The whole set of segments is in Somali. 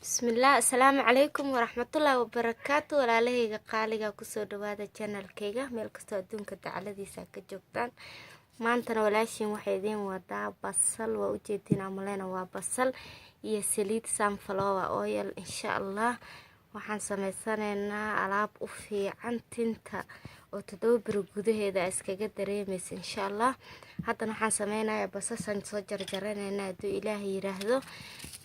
Bismillaah, assalaamu calaykum waraxmatullaahi wabarakaatu. Walaalahayga qaaliga, kusoo dhawaada channelkayga. Meel kastoo adduunka dacaladiisa ka joogtaan, maantana walaashiin waxay idiin wadaa basal. Waa ujeediin amalena, waa basal iyo saliid sunflower oil. Insha Allah waxaan sameysanaynaa alaab u fiican tinta oo 7 beri gudaheeda iskaga dareemaysa, insha Allah. Haddana waxaan sameynayaa basasaan soo jarjaranaynaa, hadduu Ilaahay yiraahdo.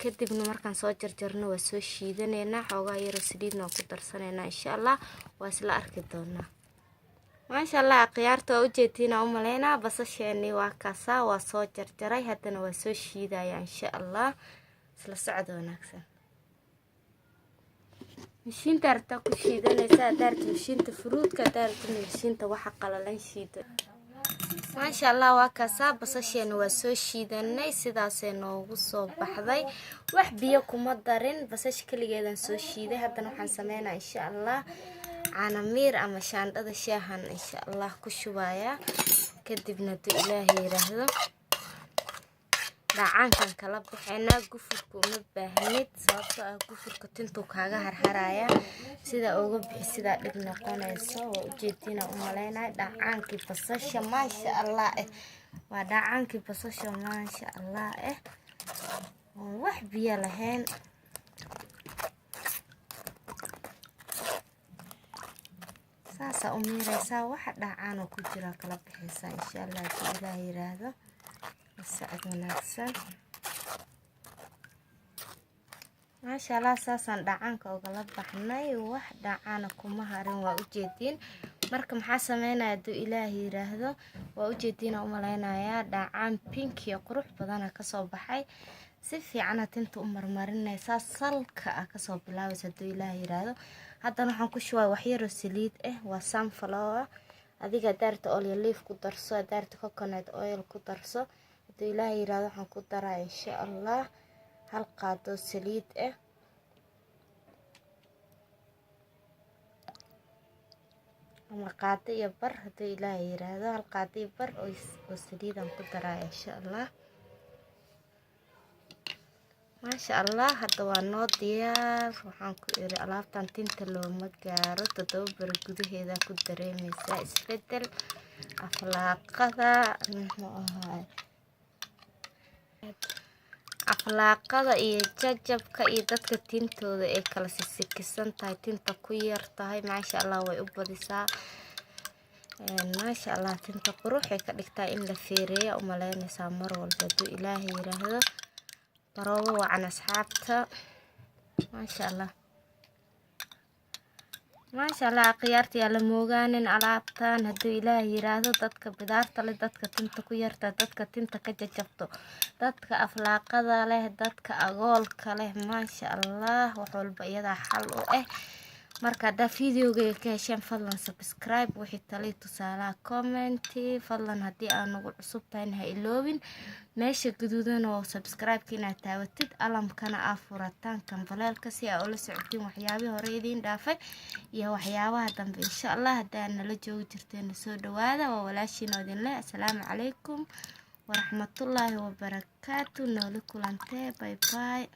Kadibna markaan soo jarjarno, waa soo shiidanaynaa, xoogaa yaroo saliidna waa ku darsanaynaa, insha Allah. Waa isla arki doonaa. Maasha Allah, khiyaarta, waa ujeediina u maleynaa. Basasheenii waa kaasaa, waa soo jarjaray, haddana waa soo shiidaya, insha Allah. Isla socod wanaagsan. Mashiinta aragtaa ku shiidanaysa, haddaa rabta mashiinta furuudka, haddaa rabta mashiinta waxa qalalan shiida. Maasha Allah, waa kaasaa, basasheena waa soo shiidanay, sidaasay noogu soo baxday. Wax biyo kuma darin, basasha keligeedan soo shiiday. Haddana waxaan sameynaa, insha Allah, caanamiir ama shaandhada shaahan, insha Allah, ku shubayaa. Kadibna, hadduu Ilaahay yiraahdo, dhacaankan kala baxaynaa. Gufurka uma baahnid, sababtoo ah gufurka tintuu kaaga harharaya. Sida uga bixi sidaa dhib noqonayso. Waa ujeediina u malaynaya dhacaankii basasha, maasha Allah waa dhacaankii basasha, maasha Allah, oon wax biyo lahayn. Saasaa u miireysaa, waxa dhacaanoo ku jira kala bixaysaa, insha Allah, haddii Ilaah yiraahdo. Socod wanaagsan. Maasha Allah, saasaan dhacaanka ugala baxnay, wax dhacaana kuma harin, waa ujeediin. Marka maxaa sameynaya, hadduu Ilaah yiraahdo? Waa ujeediina umaleynayaa, dhacaan pinkiya qurux badana kasoo baxay. Si fiicana tinta u marmarinaysaa, salka ah kasoo bilaabaysa, hadduu Ilaah yiraahdo. Haddana waxaan ku shubaa waxyaroo saliid ah, waa sunflower. Adiga hadaarta olive ku darso, hadaarta coconut oil ku darso. Hadduu Ilaah yiraahdo, waxaan ku daraa, insha Allah, hal qaado saliid ah ama qaado iyo bar, hadduu Ilaah yiraahdo. Hal qaado iyo bar oo saliidaan ku daraa, insha Allah. Maasha Allah, hadda waa noo diyaar. Waxaan ku iri, alaabtan tinta looma gaaro, 7 beri gudaheeda ku dareemeysaa isbedel. Aflaaqada, muxuu ahaay, aflaaqada iyo jajabka iyo dadka tintooda ay kala sisikisan tahay, tinta ku yar tahay, maasha Allah, way u badisaa. Maasha Allah, tinta quruxay ka dhigtaa, in la feereeya umaleynaysaa mar walba, hadduu Ilaahay yiraahdo. Baroobo wacan, asxaabta. Maasha Allah, maasha Allah, khiyaarta, yaa la moogaanin alaabtan, hadduu Ilaah yiraahdo. Dadka bidaarta leh, dadka tinta ku yarta, dadka tinta ka jajabto, dadka aflaaqada leh, dadka agoolka leh, maasha Allah, wax walba iyadaa xal u ah. Marka haddaa videogayga ka hesheen, fadlan subscribe. Wixii tali tusaalaha, commenti fadlan. Haddii aa nagu cusub tahayna, ha iloobin meesha gaduudan oo subscribe-ka inaad taawatid, alamkana aa furataan, kambaleelka, si aa ula socotiin waxyaabihii hore idiin dhaafay iyo waxyaabaha dambe, insha Allah. Haddaa nala joogi jirteen, soo dhawaada. Waa walaashiin oo idin leh assalaamu calaykum waraxmatullaahi wabarakaatu. Nooli kulantee, bye bye.